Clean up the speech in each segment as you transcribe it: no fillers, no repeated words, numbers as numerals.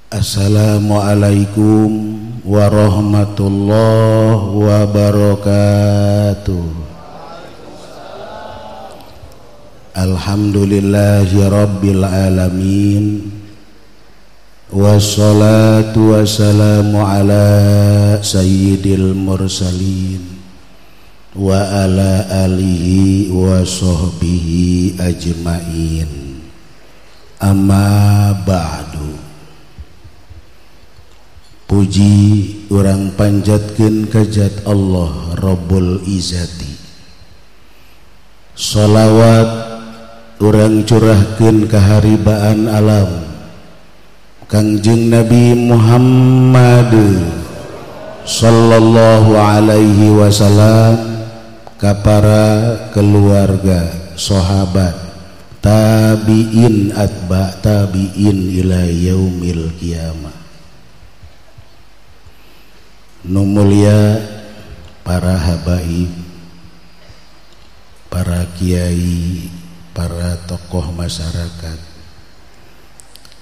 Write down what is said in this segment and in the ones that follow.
Assalamualaikum warahmatullahi wabarakatuh. Alhamdulillahi rabbil alamin. Wassalatu wassalamu ala sayyidil mursalin wa ala alihi wa sahbihi ajmain. Amma ba'du. Puji urang panjatkeun ka zat Allah Rabbul Izzati. Shalawat urang curahkeun ka haribaan alam Kangjeng Nabi Muhammad sallallahu alaihi wasallam, ka para keluarga, sahabat, tabi'in, atba tabi'in ila yaumil qiyamah. Nu mulia para habaib, para kiai, para tokoh masyarakat,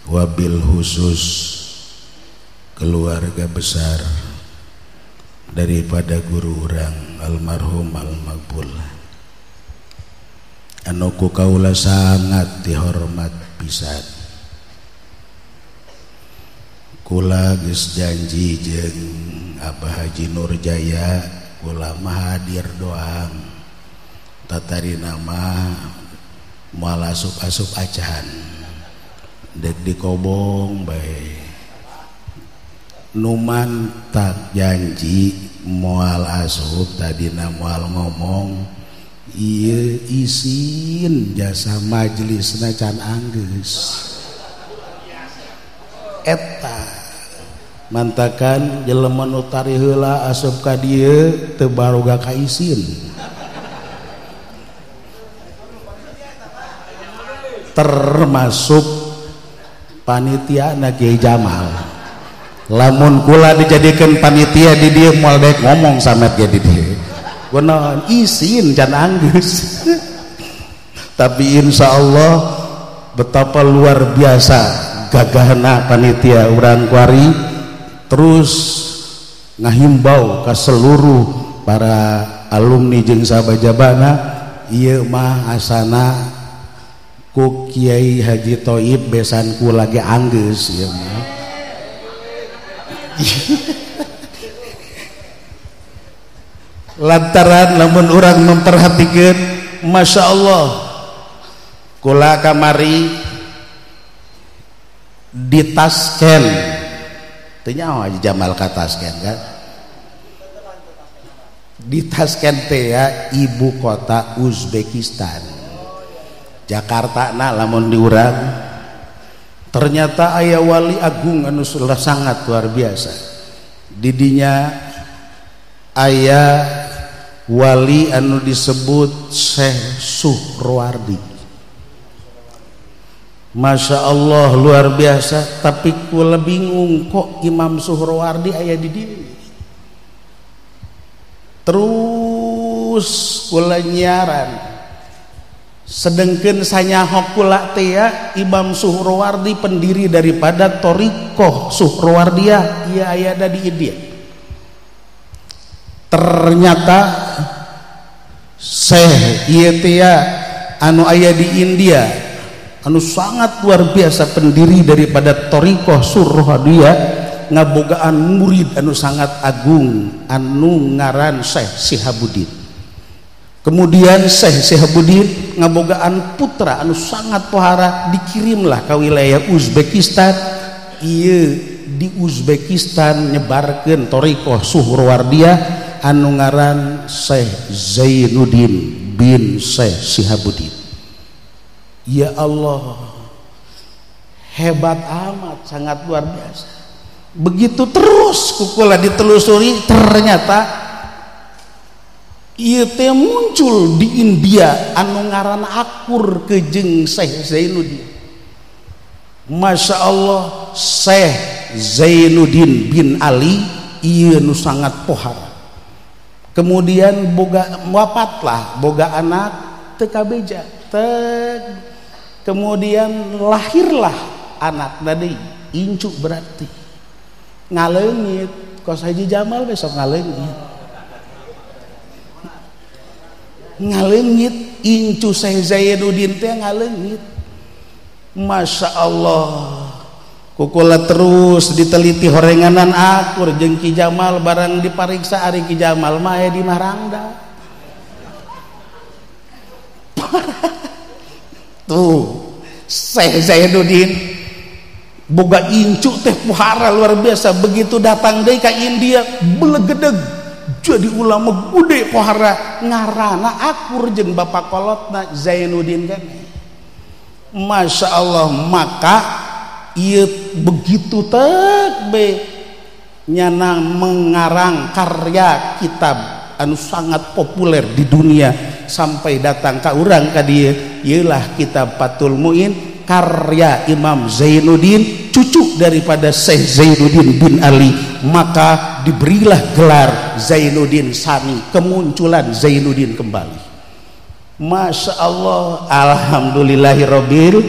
wabil khusus keluarga besar daripada guru urang almarhum almagbul anu ku kaula sangat dihormat pisan. Kula geus janji jeung Abah Haji Nurjaya, kula mah hadir doang, tatarina mah moal asup-asup acan, dek dikobong bae. Numan tak janji moal asup tadina moal ngomong, ieu isin jasa majelisna can anggeus. Eta mantakan jelema nu tari heula asup ka dieu teu baroga ka isin. Termasuk panitia na Kiai Jamal. Lamun kula dijadikan panitia di dieu moal daek ngomong samet ge di dieu. Kunaon isin can anggeus. Tapi insyaallah betapa luar biasa gagahna panitia urang kuari terus ngahimbau ke seluruh para alumni jeung sabajabana, ieu mah asana ku Kiai Haji Toib besan ku lagi anggeus ieu mah. Lantaran lamun urang memperhatikan, Masya Allah, kula kamari di Tashkent, teu nyaho Haji Jamal ka Tashkent kan? Di Tashkent teh ya ibu kota Uzbekistan. Jakarta na lamun diurang ternyata aya wali agung anu sangat luar biasa. Didinya aya wali anu disebut Syekh Suhrawardi. Masya Allah luar biasa, tapi kula bingung kok Imam Suhrawardi aya di dieu. Terus kula nyiaran, sedengkeun sanyaho kula teh ya Imam Suhrawardi pendiri daripada Thariqah Suhrawardiyah, ieu aya di India. Ternyata Syekh ieu teh anu aya di India anu sangat luar biasa pendiri daripada Thariqah Suhrawardiyah, ngabogaan murid anu sangat agung anu ngaran Syekh Sihabuddin. Kemudian Syekh Sihabuddin ngabogaan putra anu sangat pohara, dikirimlah ke wilayah Uzbekistan. Ieu di Uzbekistan nyebarkeun Thariqah Suhrawardiyah anu ngaran Syekh Zainuddin bin Syekh Sihabuddin. Ya Allah, hebat amat, sangat luar biasa. Begitu terus kukula ditelusuri, ternyata ieu teh muncul di India anu ngaran akur kejeng Syekh Zainuddin. Masya Allah, Syekh Zainuddin bin Ali ieu nu sangat pohara. Kemudian boga wapatlah, boga anak teu kabeja. Kemudian lahirlah anak tadi Incu berarti ngaleungit kos Haji Jamal besok ngaleungit. Ngaleungit incu Syekh Zainuddin teh ngaleungit. Masya Allah kukula terus diteliti horenganan akur jeung Ki Jamal barang dipariksa ari Ki Jamal mah aya di Marangda. Tuh Syekh Zainuddin boga incu teh pohara luar biasa, begitu datang deui ka India belegedeg jadi ulama gede pohara ngarana akur jeung bapak kolotna Zainuddin kan. Masya Allah maka ieu begitu tek be nyana mengarang karya kitab anu sangat populer di dunia sampai datang ka urang ka dieu ieulah kitab Fathul Muin karya Imam Zainuddin cucu daripada Syekh Zainuddin bin Ali, maka diberilah gelar Zainuddin Sani, kemunculan Zainuddin kembali. Masya Allah alhamdulillahirabbil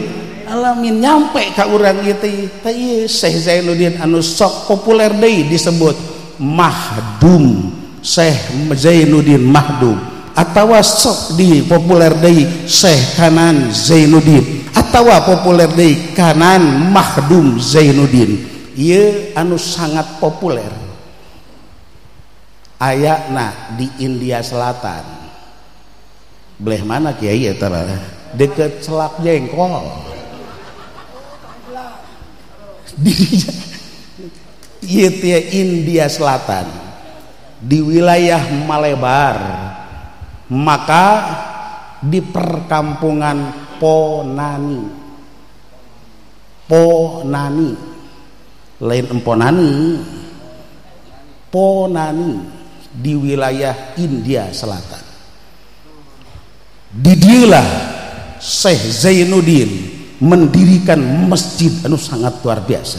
alamin nyampe ka urang ieu teh ieu Syekh Zainuddin anu sok populer deui disebut Mahdum, Syekh Zainuddin Mahdum, atawa sok di populer deui Syekh Kanan Zainuddin, atawa populer deui Kanan Mahdum Zainuddin. Ieu anu sangat populer ayana di India Selatan. Beleh mana kiai eta deket Celak Jengkol di India Selatan di wilayah Malebar, maka di perkampungan Ponani. Ponani lain Emponani, Ponani di wilayah India Selatan. Didilah Syekh Zainuddin mendirikan masjid anu sangat luar biasa.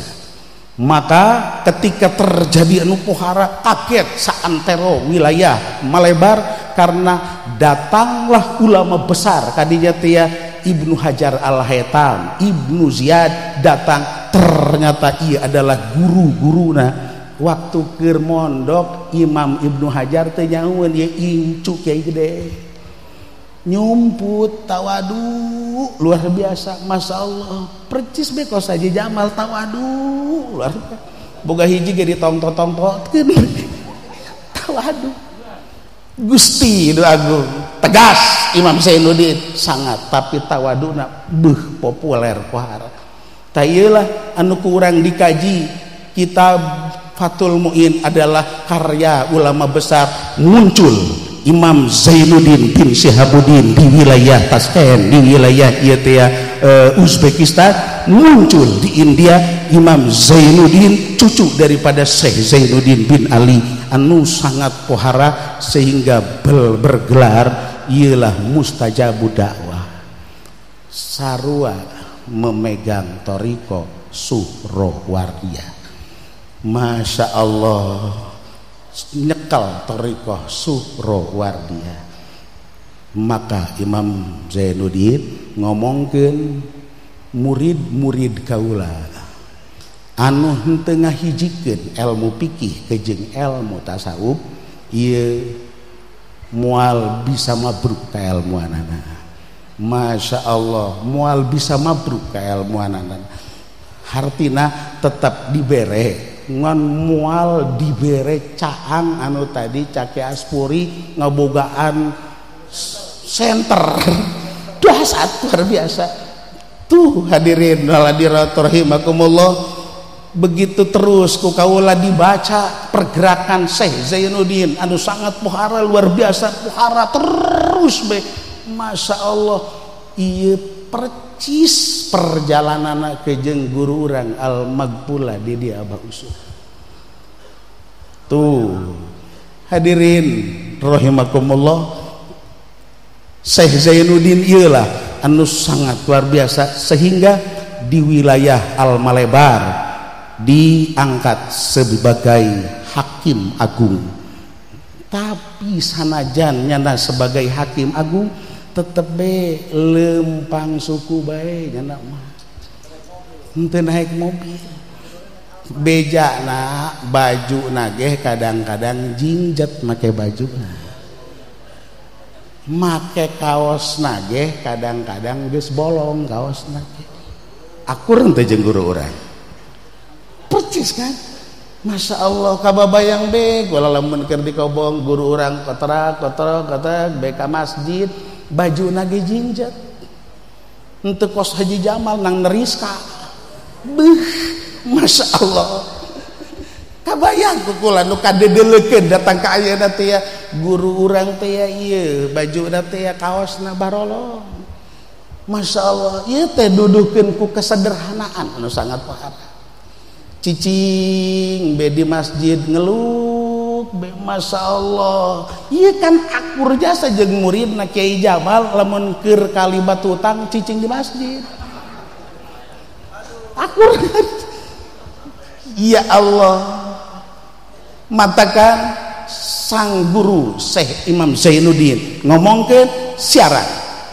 Maka ketika terjadi anu pohara kaget saantero wilayah Malebar karena datanglah ulama besar kadinya tia Ibnu Hajar Al-Haytham, Ibnu Ziyad datang, ternyata ia adalah guru-guruna. Waktu keur mondok Imam Ibnu Hajar teh nyahueun ieu incu kiai gede. Nyumput tawadu luar biasa, Masya Allah percis be kos Haji Jamal tawadu luar biasa, boga hiji ge ditongto-tongtokeun tawadu. Gusti nu agung tegas Imam Zainuddin sangat, tapi tawaduna beuh populer pohara. Tah ieu lah anu ku urang dikaji kitab Fathul Muin adalah karya ulama besar muncul Imam Zainuddin bin Syihabuddin di wilayah Tashkent, di wilayah Uzbekistan, muncul di India Imam Zainuddin cucu daripada Syekh Zainuddin bin Ali anu sangat pohara sehingga bergelar ialah mustajabu dakwah. Sarua memegang toriko Suhrawardiyah. Masya Allah nyekel thariqah Suhrawardiyah. Maka Imam Zainuddin ngomongkeun murid-murid kaula anu henteu ngahijikeun ilmu fikih jeung ilmu tasawuf ieu moal bisa mabruk ka ilmuanana. Masya Allah moal bisa mabruk ka ilmuanana. Hartina tetap dibere ngan mual dibere caang anu tadi cake aspuri ngabogaan center dahsyat luar biasa. Tuh hadirin hadirat rahimakumullah, begitu terus ku kaula dibaca pergerakan Syekh Zainuddin anu sangat pohara luar biasa, pohara terus be. Masya Allah ieu percis perjalanan ke jeung guru urang Al-Maghfula di dia Abah Usul. Tuh hadirin rahimakumullah, Syekh Zainuddin ieulah anu sangat luar biasa sehingga di wilayah Al-Malebar diangkat sebagai hakim agung. Tapi sanajan nyana sebagai hakim agung tetep be lempang suku bae nyana mah henteu naik mobil. Bejana baju nageh kadang-kadang jingjet make baju, make kaos nageh kadang-kadang geus bolong kaos nageh. Akur teh jeung guru urang percis kan. Masya Allah kababayang be kula lamun keur dikobong guru urang koterak koterak koterak be ka masjid baju nageh jingjet henteu kos Haji Jamal nang neriska beuh. Masya Allah kabayang kukula nu kadedelekeun datang ka ayeuna teh ya guru urang teh ya ieu bajuna teh ya kaosna barolong. Masya Allah ieu teh dudukeun ku kesederhanaan anu sangat pohara. Cicing be di masjid ngeluk be Masya Allah ieu kan akur jasa jeung muridna Kiai Jamal lamun keur kalibat utang cicing di masjid akur. Ya Allah, matakan sang guru Syekh Imam Zainuddin ngomongkeun siaran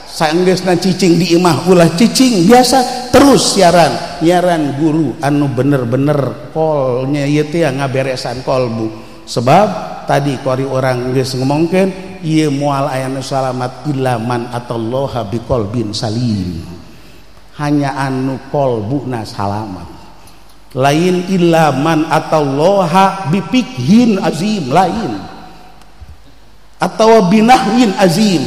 sanggeusna cicing di imah ulah cicing biasa terus siaran nyaran guru anu bener-bener kolnya ieu teh ngaberesan kolbu. Sebab tadi kori orang geus ngomongkeun ieu moal aya nu salamat illa man atallaha biqalbin salim, hanya anu kolbuna salamat. Lain illa man atallaha bifikhin azim, lain atau binahwin azim.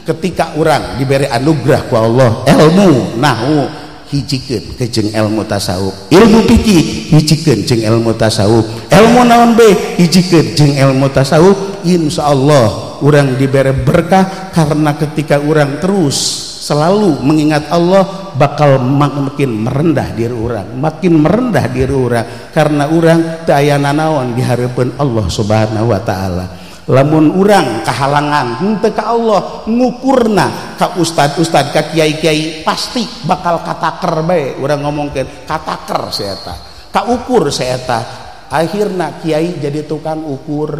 Ketika orang diberi anugerah ku Allah ilmu nahwu hijikeun ke jeung ilmu tasawuf, ilmu fikih hijikeun jeung ilmu tasawuf, ilmu naon be hijikeun jeung ilmu tasawuf, insyaallah orang diberi berkah. Karena ketika orang terus selalu mengingat Allah bakal makin merendah diri orang, makin merendah diri orang, karena orang teu aya nanaon di hareupeun Allah Subhanahu wa taala. Lamun urang kahalangan henteu ka Allah ngukurna ka ustad-ustad ka kiai-kiai pasti bakal kataker bae. Urang ngomongkeun kataker sia eta, kaukur sia eta, akhirna kiai jadi tukang ukur.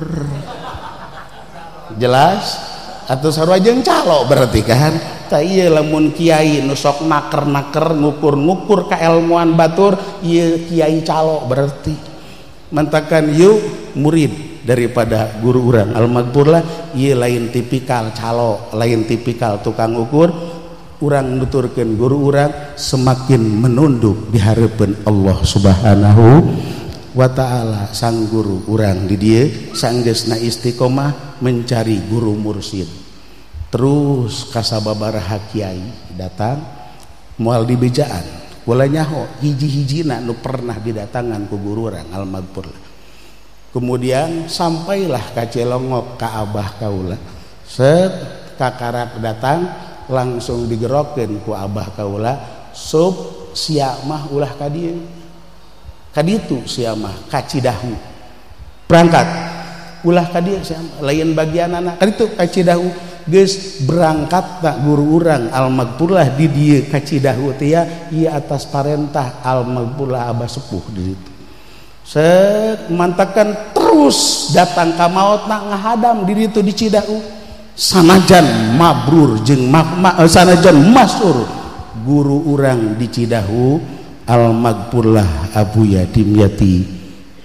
Jelas? Atau sarua jeung calo berarti kan. Tah ieu lamun kiai nu sok naker-naker ngukur-ngukur kaelmuan batur ieu kiai calo berarti. Mentakan yuk murid daripada guru urang al-maghfurlah ieu lain tipikal calo, lain tipikal tukang ukur. Urang nuturkeun guru urang semakin menunduk di hareupeun Allah Subhanahu wa taala. Sang guru urang di dieu sanggeusna istiqomah mencari guru mursyid terus kasababaraha kiai datang moal dibejaan. Kula nyaho hiji-hijina nu pernah didatangan ku guru urang al-maghfurlah. Kemudian sampailah ka Cilongok ka abah kaula. Set kakarak datang langsung digerokeun ku abah kaula, sup sia mah ulah ka dieu. Ka ditu sia mah ka Cidahu. Berangkat ulah ka dieu sia mah lain bagianana. Ka ditu ka Cidahu. Geus berangkat tak guru urang al-maghfurlah di dieu ka Cidahu teh ya ieu atas parentah al-maghfurlah abah sepuh di ditu. Set mantakan terus datang ka maotna ngahadam di ditu di Cidahu. Sanajan mabrur jeung sanajan masur guru urang di Cidahu al-maghfurlah Abuya Dimyati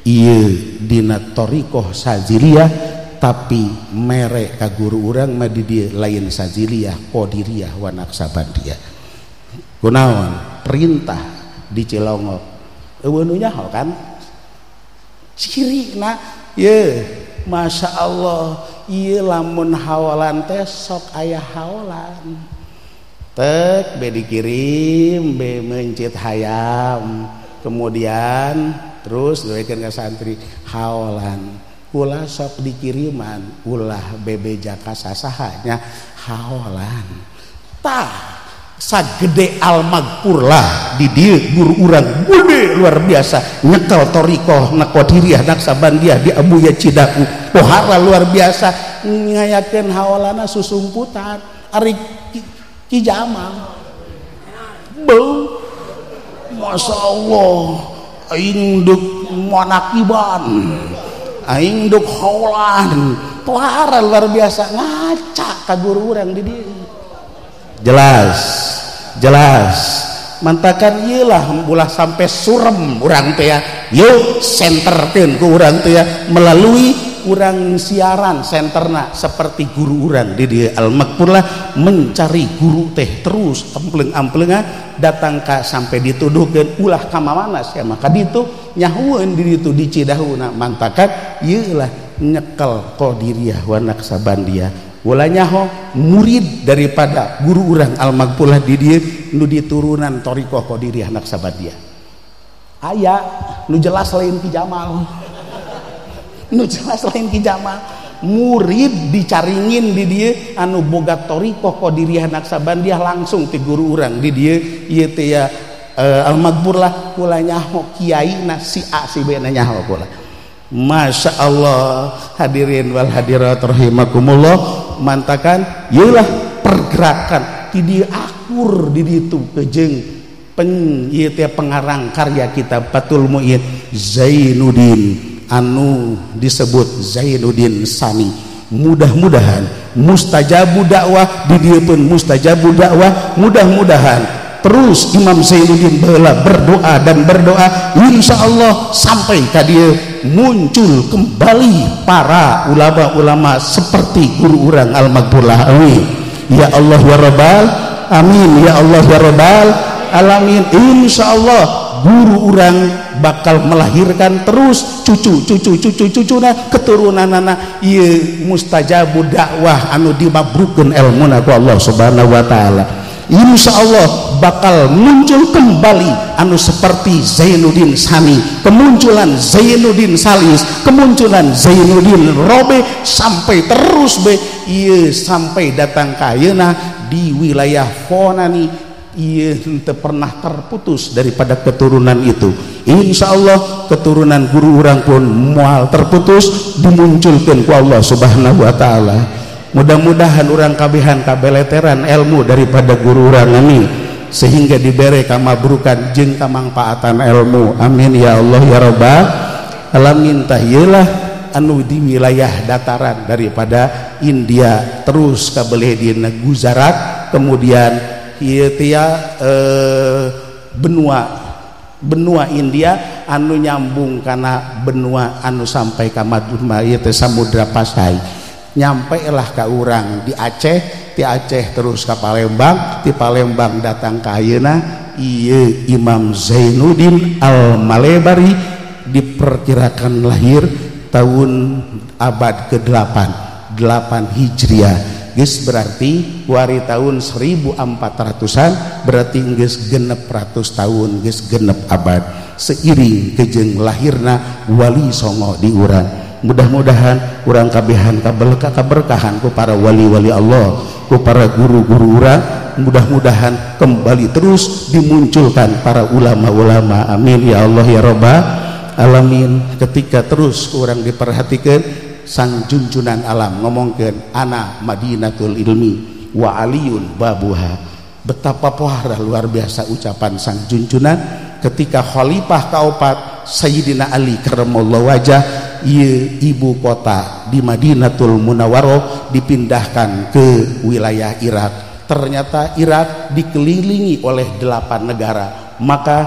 ieu dina thariqah Saziliyah tapi mere ka guru urang mah di dieu lain Saziliyah, Qadiriyah wa Naqsabandiyah. Kunaon perintah di Cilongok eueuh nu nyaho kan cirina ye Masya Allah ieu lamun hawalan teh sok aya hawalan tek be dikirim be mencit hayam kemudian terus gawekeun ka santri hawalan kula sok dikiriman ulah bebeja ka sasahanya hawalan. Tah sagede al-maghfurlah di dieu guru urang gede luar biasa nyekel thariqah Qadiriyah Naqsabandiyah di Abuya Cidahu pohara luar biasa ngayakeun hawalana susumputan ari Ki Jamal beuh Masya Allah aing deuk manakiban aing deuk hawalan pohara luar biasa ngaca ka guru urang di dieu. Jelas, jelas. Mantakan ieu lah ulah sampai surem urang teh ya. Yuk senterkeun ku urang teh ya melalui urang siaran senterna seperti guru urang di dieu Al-Makfurlah mencari guru teh terus ampleung-ampleungan datang ka sampai dituduhkeun ulah ka mamana sia maka ditu nyahueun di ditu di Cidahuna. Mantakan ieu lah nyekel Qadiriyah wa Naqsabandiyah ulah nyaho murid daripada guru urang Al-Makfurlah di dieu nu diturunan thariqah Qadiriyah Naqsabandiyah aya nu jelas lain Ki Jamal, nu jelas lain Ki Jamal, murid dicaringin di dieu anu boga thariqah Qadiriyah Naqsabandiyah langsung ti guru urang di dieu ieu teh ya Al-Makfurlah kula nyaho kiai na si A si B na nyaho kula. Masya Allah hadirin wal hadirat rahimakumullah. Mantakan ieu lah pergerakan ti dieu akur di ditu kejeng pen ieu teh pengarang karya kitab Fathul Muin Zainuddin anu disebut Zainuddin Sani. Mudah-mudahan mustajabu dakwah di dieu pun mustajabu dakwah, mudah-mudahan terus Imam Zainuddin baheula berdoa dan berdoa insyaallah sampai ka dieu muncul kembali para ulama-ulama seperti guru urang Al-Makfurlah. Amin ya Allah ya Rabbal amin ya Allah ya Rabbal alamin. Insyaallah guru urang bakal melahirkan terus cucu cucu cucu cucuna keturunanana ieu mustajabu dakwah anu dimabrukeun elmuna ku Allah Subhanahu wa taala. Insyaallah bakal muncul kembali anu seperti Zainuddin Sani, kemunculan Zainuddin Salis, kemunculan Zainuddin Robe sampai terus be ieu sampai datang ka ayeuna di wilayah Fonani ieu henteu pernah terputus daripada keturunan itu. Insyaallah keturunan guru urang pun moal terputus dimunculkeun ku Allah Subhanahu wa taala. Mudah-mudahan urang kabehan kabeleteran ilmu daripada guru urang amin sehingga dibere kamabrukan jeung kamangpaatan ilmu. Amin ya Allah ya Rabbal alamin. Tah ieu lah anu di wilayah dataran daripada India terus kabeleh dina Gujarat, kemudian ieu teh benua India anu nyambung kana benua anu sampai ka Madura ieu teh Samudra Pasai. Nyampe lah ka urang di Aceh, di Aceh terus ka Palembang, di Palembang datang ka ayeuna ieu Imam Zainuddin Al-Malebari diperkirakan lahir tahun abad ke-8, 8 Hijriah. Geus berarti wari tahun 1400-an berarti geus 600 tahun, geus genep abad seiring kejeng lahirna Wali Songo di urang. Mudah-mudahan urang kabehan kaberkahan ku para wali-wali Allah, ku para guru-guru urang, mudah-mudahan kembali terus dimunculkan para ulama-ulama. Amin ya Allah ya Rabbal alamin. Ketika terus urang diperhatikan sang junjunan alam ngomongkeun ana madinatul ilmi wa aliyun babuha. Betapa pohara luar biasa ucapan sang junjunan ketika khalifah kaopat Sayyidina Ali karramallahu wajah ieu ibu kota di Madinatul Munawwaroh dipindahkan ke wilayah Irak. Ternyata Irak dikelilingi oleh 8 negara, maka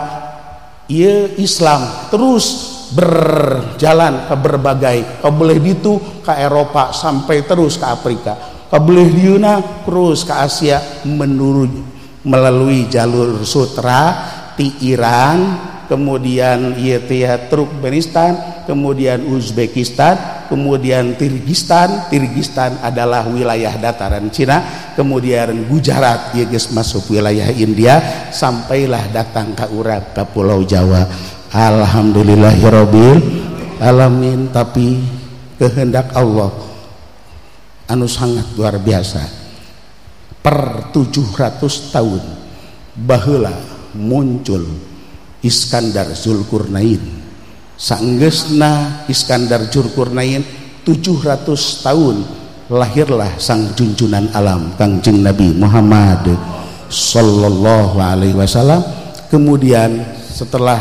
ieu Islam terus berjalan ke berbagai, kabeleh ditu ke Eropa sampai terus ke Afrika, kabeleh dieuna terus ke Asia melalui jalur sutra ti Iran, kemudian ieu teh Turkmenistan, kemudian Uzbekistan, kemudian Tirgistan. Tirgistan adalah wilayah dataran Cina, kemudian Gujarat ieu geus masuk wilayah India, sampailah datang ka urang ka Pulau Jawa. Alhamdulillahirabbil alamin. Tapi kehendak Allah anu sangat luar biasa, per 700 tahun baheula muncul Iskandar Zulkarnain. Sanggeusna Iskandar Zulkarnain 700 tahun lahirlah sang junjunan alam Kangjeng Nabi Muhammad sallallahu alaihi wasallam. Kemudian setelah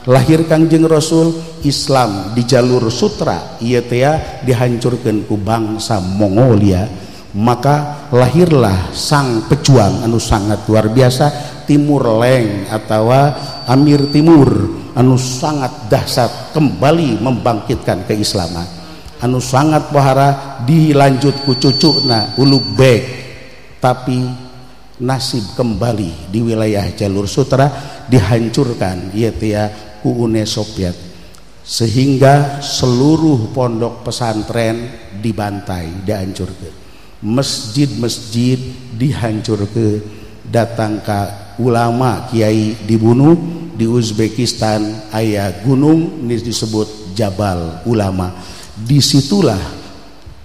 lahir Kangjeng Rasul, Islam di jalur sutra ieu teh dihancurkeun ku bangsa Mongolia, maka lahirlah sang pejuang anu sangat luar biasa Timur Leng atau Amir Timur anu sangat dahsyat kembali membangkitkan keislaman anu sangat pohara dilanjut ku cucuna Ulugbek, tapi nasib kembali di wilayah jalur sutra dihancurkan ieu teh ku Uni Soviet sehingga seluruh pondok pesantren dibantai, dihancurkan, masjid-masjid dihancurkan, datang ke ulama kiai dibunuh. Di Uzbekistan aya gunung ini disebut Jabal Ulama, disitulah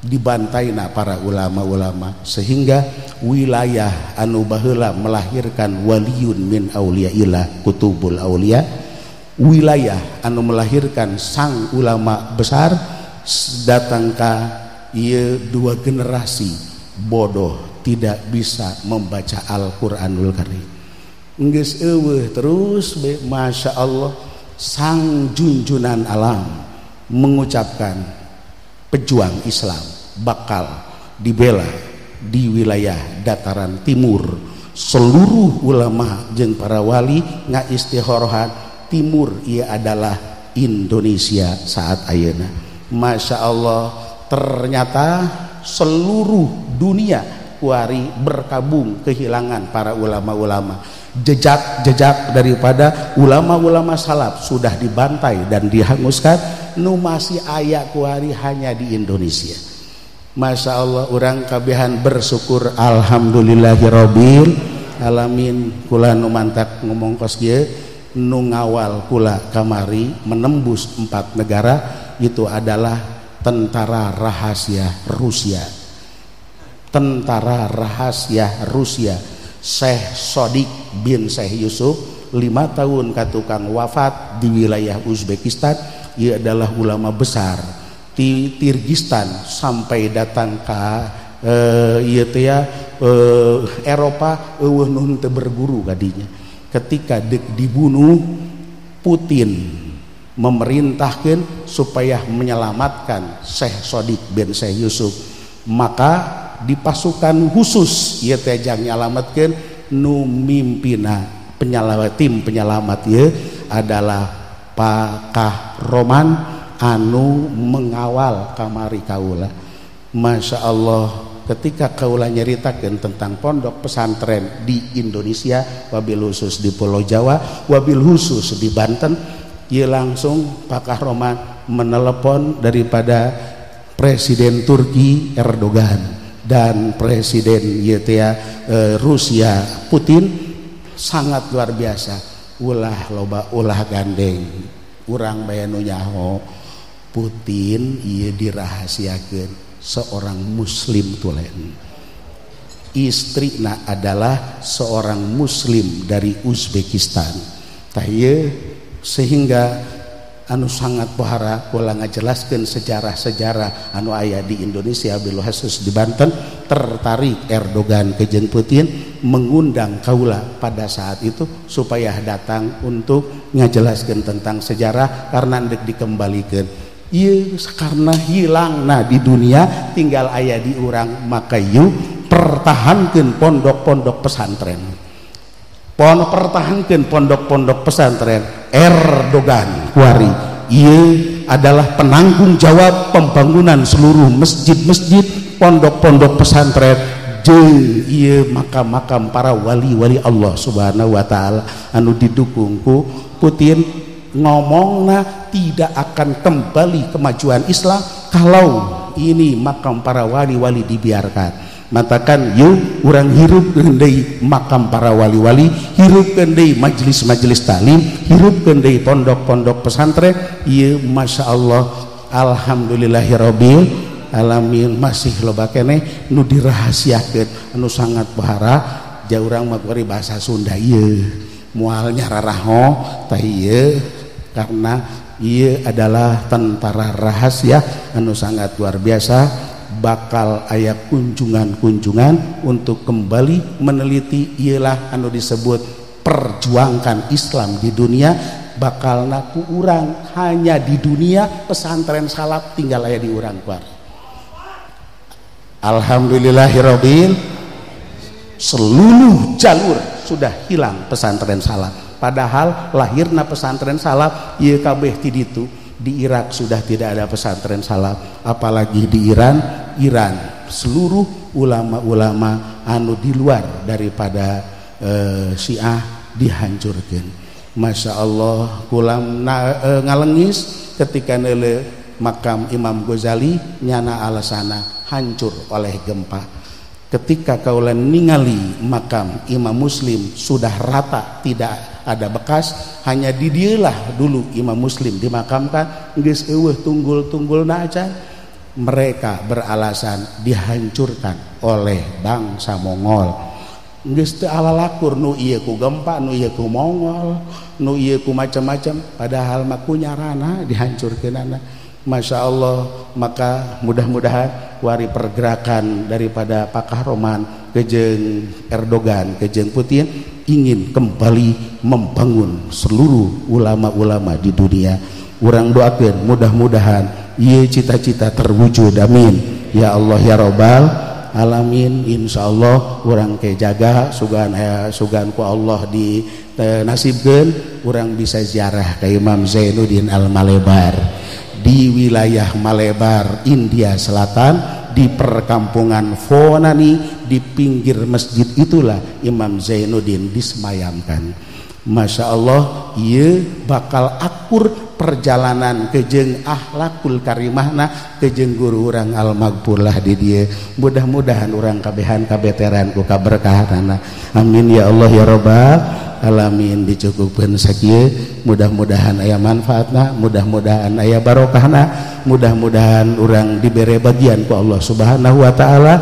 dibantaina para ulama-ulama sehingga wilayah anu baheula melahirkan waliyun min auliyaillah kutubul aulia, wilayah anu melahirkan sang ulama besar datang ka ieu dua generasi bodoh tidak bisa membaca Al-Qur'anul Karim. Geus eueuh terus be, Masya Allah sang junjunan alam mengucapkan pejuang Islam bakal dibela di wilayah dataran timur. Seluruh ulama jeung para wali ngaistihorohan timur ia adalah Indonesia saat ayeuna. Masya Allah ternyata seluruh dunia kuari berkabung kehilangan para ulama-ulama. Jejak-jejak daripada ulama-ulama salaf sudah dibantai dan dihanguskan, nu masih aya kuari hanya di Indonesia. Masya Allah urang kabehan bersyukur alhamdulillahirabbil alamin. Kula nu mantak ngomong kos kieu nu ngawal kula kamari menembus 4 negara itu adalah tentara rahasia Rusia. Tentara rahasia Rusia Syekh Sodik bin Syekh Yusuf 5 tahun katukang wafat di wilayah Uzbekistan. Ia adalah ulama besar di Kirgistan sampai datang ke ieu teh Eropa eueuh nu teu berguru kadinya. Ketika dibunuh, Putin memerintahkan supaya menyelamatkan Syekh Sodik bin Syekh Yusuf, maka di pasukan khusus ieu teh jang nyalametkeun nu mimpina penyelamat, tim penyelamat ieu adalah Pak Kahroman anu mengawal kamari kaula. Masya Allah ketika kaula nyeritakeun tentang pondok pesantren di Indonesia, wabil khusus di Pulau Jawa, wabil khusus di Banten, ieu langsung Pak Kahroman menelepon daripada Presiden Turki Erdogan dan Presiden YTA Rusia Putin. Sangat luar biasa, ulah loba ulah gandeng urang bae nu nyaho Putin ieu dirahasiakeun seorang muslim tulen, istrina adalah seorang muslim dari Uzbekistan. Tah ieu sehingga anu sangat pohara kula ngajelaskeun sejarah-sejarah anu aya di Indonesia bil khusus di Banten. Tertarik Erdogan ke jeung Putin mengundang kaula pada saat itu supaya datang untuk ngajelaskeun tentang sejarah karena ndek dikembalikeun ieu karena hilangna di dunia tinggal aya di urang, maka yuk pertahankeun pondok-pondok pesantren, pertahankan pondok-pondok pesantren. Erdogan kuari ia adalah penanggung jawab pembangunan seluruh masjid-masjid, pondok-pondok pesantren jeung ieu makam-makam para wali-wali Allah Subhanahu wa taala anu didukung ku Putin. Ngomongna tidak akan kembali kemajuan Islam kalau ini makam para wali-wali dibiarkan. Matakan yuk urang hirupkeun deui makam para wali-wali, hirupkeun deui majelis-majelis taklim, hirupkeun deui pondok-pondok pesantren. Ieu Masya Allah alhamdulillahirabbil alamin masih loba keneh nu dirahasiakeun anu sangat pohara. Ja urang mah kuari bahasa Sunda ieu moal nyararaho tah ieu karena ieu adalah tentara rahasia anu sangat luar biasa. Bakal aya kunjungan-kunjungan untuk kembali meneliti ialah anu disebut perjuangkan Islam di dunia. Bakal naku urang hanya di dunia pesantren salaf tinggal aya di urang kuar. Alhamdulillahirabbil, seluruh jalur sudah hilang pesantren salaf. Padahal lahirna pesantren salaf ieu kabeh ti ditu. Di Irak sudah tidak ada pesantren salaf, apalagi di Iran. Iran seluruh ulama-ulama anu di luar daripada Syiah dihancurkan. Masya Allah kulam ngalengis ketika neule makam Imam Ghazali nyana alasana hancur oleh gempa. Ketika kaulan ningali makam Imam Muslim sudah rata, tidak ada bekas, hanya di dieulah dulu Imam Muslim dimakamkan, geus eueuh tunggul-tunggulna acan. Mereka beralasan dihancurkan oleh bangsa Mongol. Geus teu alalakur nu ieu ku gempa, nu ieu ku Mongol, nu ieu ku macam-macam, padahal mah ku nyarana dihancurkeunana. Masya Allah, maka mudah-mudahan wari pergerakan daripada Pak Kahroman kejeng Erdogan kejeng Putin ingin kembali membangun seluruh ulama-ulama di dunia. Urang doakeun mudah-mudahan ieu cita-cita terwujud, amin ya Allah ya robbal alamin. Insyaallah urang ke jaga sugan sugan ku Allah di nasibkeun urang bisa ziarah ke Imam Zainuddin Al-Malebar di wilayah Malebar, India Selatan, di perkampungan Fonani, di pinggir masjid itulah Imam Zainuddin disemayamkan. Masya Allah, ieu bakal akur perjalanan kejeng akhlakul karimahna kejeng guru urang al-maghfurlah di dieu. Mudah-mudahan urang kabehan kabeteran ku kaberkahanana. Amin ya Allah ya robbal alamin. Dicukupkeun sakieu, mudah-mudahan aya manfaatna, mudah-mudahan aya barokahna, mudah-mudahan urang dibere bagian ku Allah Subhanahu wa taala,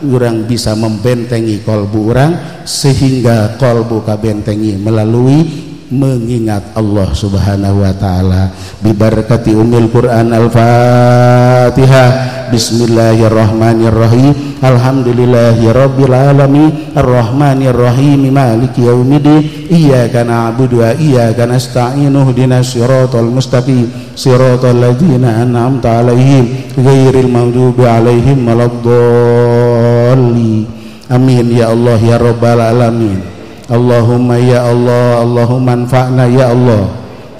urang bisa membentengi kolbu urang sehingga kolbu kabentengi melalui mengingat Allah Subhanahu wa taala. Bibarakati umil Quran. Al-Fatihah. Bismillahirrahmanirrahim. Alhamdulillahirabbil alamin arrahmanirrahim maliki yaumiddin iyyaka na'budu wa iyyaka nasta'in ihdinas siratal mustaqim siratal ladzina an'amta 'alaihim ghairil maghdubi 'alaihim waladdallin. Amin ya Allah ya rabbal alamin. Allahumma ya Allah, Allahumma anfa'na ya Allah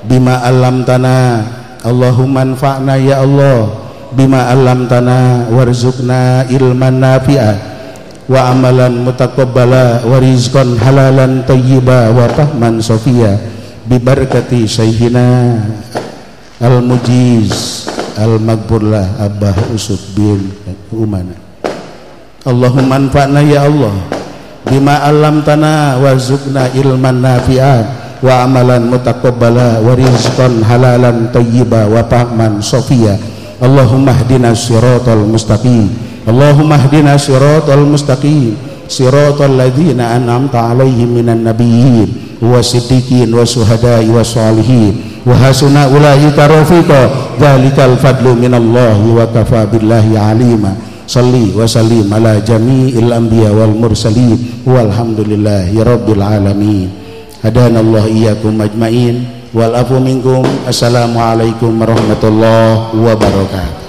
bima 'allamtana, Allahumma anfa'na ya Allah bima 'allamtana warzuqna ilman nafi'a wa amalan mutaqabbala wa rizqan halalan thayyiba wa fahman sofia bibarakati syaihina al-mujiz al-maghfurlah Abah Usuf bin Umana. Allahumma anfa'na ya Allah bima 'allamtana warzuqna ilman nafi'a wa amalan mutaqabbala wa rizqan halalan thayyiba wa fahman sofia. Allahumma hdina siratal mustaqim, Allahumma hdina siratal mustaqim siratal ladzina an'amta 'alaihim minan nabiyyin wasiddiqin wasuhada'i wasalihin wa hasuna ulaika rafiqa dzalikal fadlu minallahi wa kafa billahi alima. Salli wa sallim ala jami'il anbiya wal mursalin walhamdulillahi rabbil alamin. Hadanallahu iyyakum ajmain wal afu minkum. Assalamualaikum warahmatullahi wabarakatuh.